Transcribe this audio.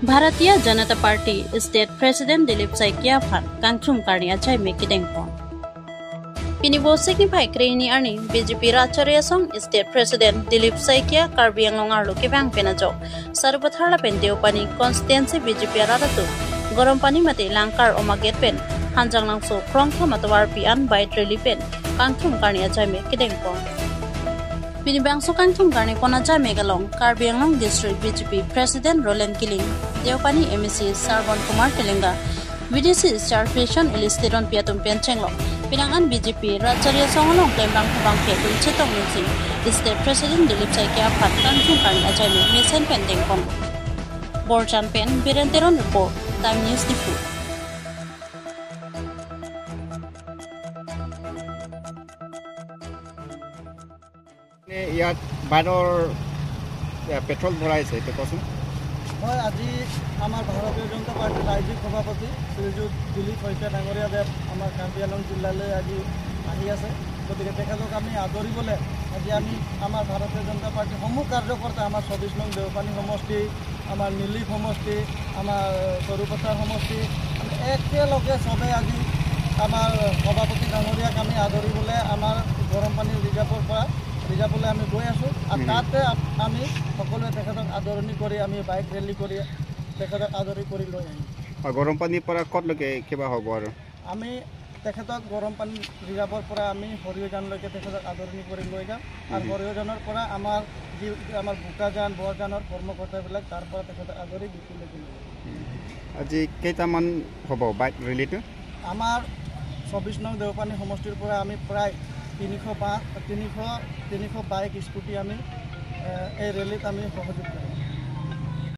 Bharatiya Janata Party State President Dilip Saikia phan kangthum karni achai me kidengpon. Pinibo signify kreni arni BJP Racharya Song State President Dilip Saikia Karbi Anglong arlo kebang penajo. Sarupatharla pen Deopani Constituency BJP Radatu Gorompani mate Langkar Omaget pen Hanjang langso krongtho matwar pian bite rally pen kangthum karni achai me kidengpon. Pinibangso kangthum karni pona Megalong Karbi Anglong District BJP President Roland Killing Deopani MEC Sarvan Kumar Telenga VDC Star Fashion Illustraton Piatum Penchenglong Pinangan BJP Racharya Songlong Klembang Thubang Phe Chetong Singh State President Dilip Saikia Phat kangthum karni achai me mesen pen dengpon. Borchan pen Biren Teron report Time News Dipu. ইয়াত বানৰ petrol ভৰাইছে এইটো কচোন। মই আজি আমাৰ ভাৰতীয় জনতা পাৰ্টীৰ ৰাজ্যিক সভাপতি শ্ৰীযুত দিলীপ শইকীয়া ডাঙৰীয়াদেৱ আমাৰ কাৰ্বি আংলং জিলালৈ আজি আহি আছে। গতিকে তেখেতক আমি আদৰিবলৈ আজি আমি আমাৰ ভাৰতীয় জনতা পাৰ্টীৰ সমূহ কাৰ্যকৰ্তা আমাৰ 24 নং দেওপানী সমষ্টি, আমাৰ নীলিপ সমষ্টি, আমাৰ সৰুপথাৰ সমষ্টি, আমি একেলগে চবেই আজি আমাৰ সভাপতি ডাঙৰীয়াক আমি আদৰিবলৈ আমাৰ গৰমপানী ৰিজাৰ্ভৰ পৰা ৰিজাৰ্ভলৈ আমি গৈ আছোঁ। আৰু তাতে আমি সকলোৱে তেখেতক আদৰণি কৰি আমি বাইক ৰেলী কৰি তেখেতক আদৰি কৰি লৈ আহিম। গৰম পানীৰ পৰা ক'তলৈকে কিবা হ'ব আৰু? আমি তেখেতক গৰম পানী ৰিজাৰ্ভৰ পৰা আমি সৰিয়হজানলৈকে তেখেতক আদৰণি কৰি লৈ যাম। আৰু সৰিয়হজানৰ পৰা আমাৰ যি আমাৰ বোকাজান বৰজানৰ কৰ্মকৰ্তাবিলাক তাৰ পৰা তেখেতক আদৰি বিপুললৈকে লৈ যাম। আজি কেইটামান হ'ব বাইক ৰেলীটো? আমাৰ 24 নং দেওপানী সমষ্টিৰ পৰা আমি প্ৰায় 300 বাইক স্কুটি আমি এই ৰেলীত আমি সহযোগ কৰিম।